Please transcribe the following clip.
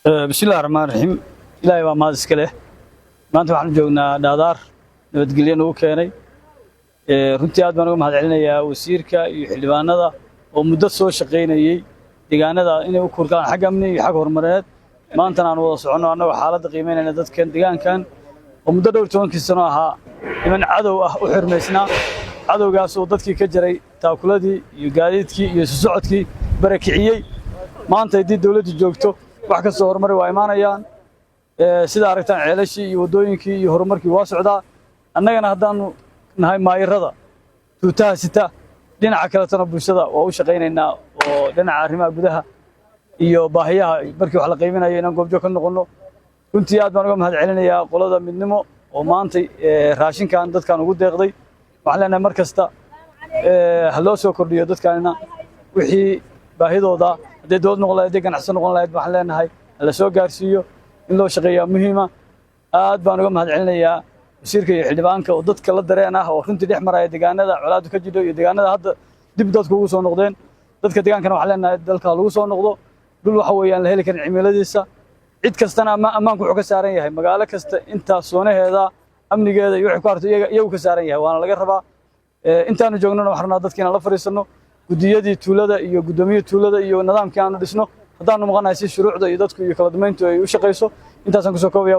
Bismillahi raxmaan raxiim. Ilaahay baa mahad iska leh. Maanta waxaan u joognaa Dhaadaar, nabadgelyo nagu keenay. Runtii aad baan uga mahad celinayaa wasiirka iyo xildhibaanada oo muddo soo shaqaynayey deegaanada inay u kurgalaan xag amni iyo xag horumareed. Maantana aan wada soconno annagoo xaaladda qiimeynayna dadkan deegaankan oo muddo dhowr tobankii sano ahaa niman cadow ah u xirmaysnaa, cadowgaas oo dadkii ka jaray taakuladii iyo gaadiidkii iyo isu socodkii, barakiciyey. Maanta haddii dowladdu joogto, wax kastoo horumari waa imaanayaan. Sida aragtaan, ceelashii iyo waddooyinkii iyo horumarkii waa socdaa. Annagana haddaanu nahay maayirada tuutaha sita, dhinaca kaletana bulshada waa u shaqaynaynaa, oo dhinaca arrimaha gudaha iyo baahiyaha markii wax la qiiminayo inaan goobjoog ka noqonno. Runtii aad baan uga mahad celinayaa qolada Midnimo oo maanta raashinkan dadkan ugu deeqday. Waxaan leenahay mar kasta ha loo soo kordhiyo dadkanina wixii baahidooda, hadday dowlad noqon lahayd, hadday ganacsato noqon lahayd. Waxaan leenahay ha la soo gaarsiiyo, in loo shaqeeyaa muhiima. Aad baan uga mahad celinayaa wasiirka iyo xildhibaanka oo dadka la dareen ah, oo runtii dhex maraya deegaanada colaadu ka jidho iyo deegaanada hadda dib dadku ugu soo noqdeen. Dadka deegaankana waxaan leenahay dalka ha lagu soo noqdo. Dhul waxa weeyaan la heli karin cimiladiisa. Cid kastana ammaanku wuxuu ka saaran yahay magaalo kasta intaa soonaheeda, amnigeeda iyo wixii ku harto iyagu ka saaran yahay, waana laga rabaa. Intaanu joognona waxaan rabnaa dadka inaan la fadhiisanno, guddiyadii tuulada iyo guddoomiyihii tuulada iyo nidaamkii aanu dhisno, haddaanu maqanahay, si shuruucda iyo dadku iyo kala dambeyntu ay u shaqayso. Intaasaan kusoo koobaya.